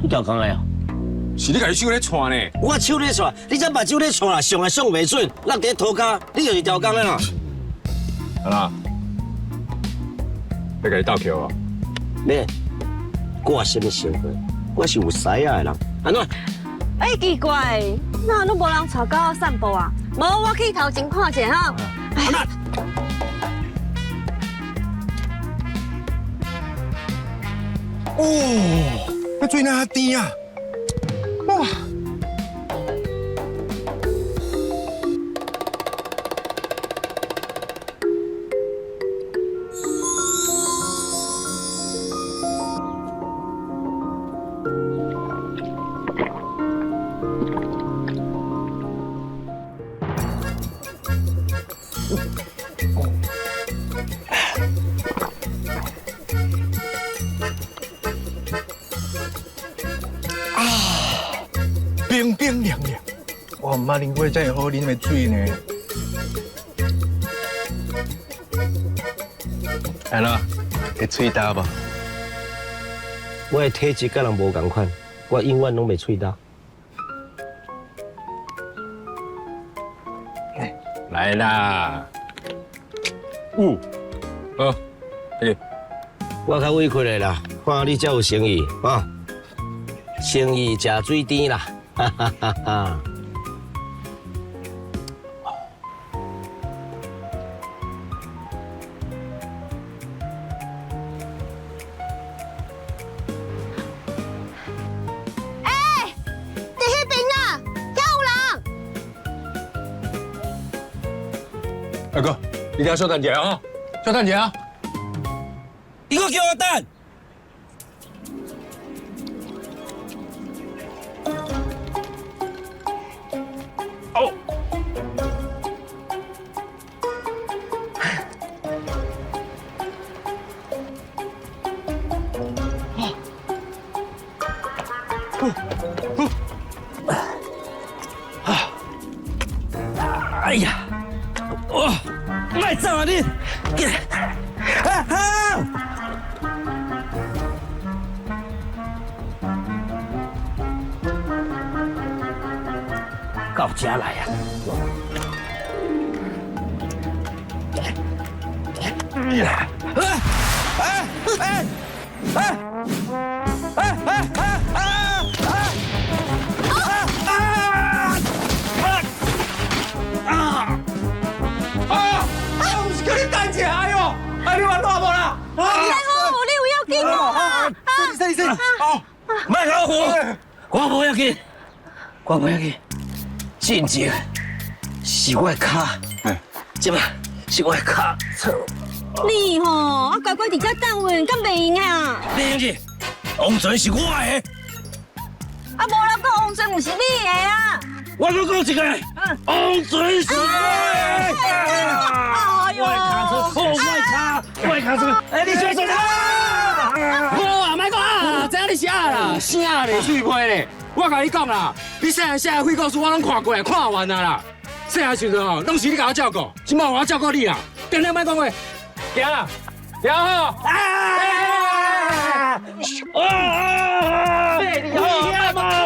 你调工的哦？是你家己手咧掣呢？我手咧掣，你这目睭咧掣啦，上也上袂准，落伫涂跤，你就是调工的啦。好啦，欲共你斗桥啊？免，我啥物身份？我是有狮仔的人，按怎？哎，奇怪，哪拢无人带狗仔散步啊？无，我去头前看一下哈。哦，那水哪甜啊？哇！冰冰凉凉，我毋捌啉過這麼好啉的水呢。安怎？會喙焦無？我的體質佮人無仝款，我永遠攏袂喙焦。來啦！有，好，來。我較委屈的啦，看你這有誠意啊，誠意食水甜啦，哈哈哈哈。欸，佇彼邊啊，遐有人。阿哥，你等下稍等一下啊，稍等一下。你閣叫我等？哦。哎呀！哦，莫走啊你！啊啊！到這來啊！哎呀！哎哎哎哎哎哎哎！啊！我毋是叫你等一下喲，啊你冤我無啦？師傅，你有要緊無啊？洗洗洗！哦，莫搞我，我無要緊，我無要緊。進前是我的跤，這擺是我的跤錯。你吼，啊乖乖佇遮等阮，敢袂用啊？袂用去，王船是我的。啊，無啦，講王船毋是你的啊？我閣講一個，王船是我的。哎呦！我的跤錯，我的跤，我的跤錯。哎，你說說啦。無啊，莫講啊，知影你是鴨啦，聲咧，喙皮咧。我共你講啦，你細漢寫的悔過書我攏看過，看完啊啦。細漢時陣吼，攏是你共我照顧，這擺我照顧你啦。定定莫講話，行啦，行好。啊！啊！危險啊！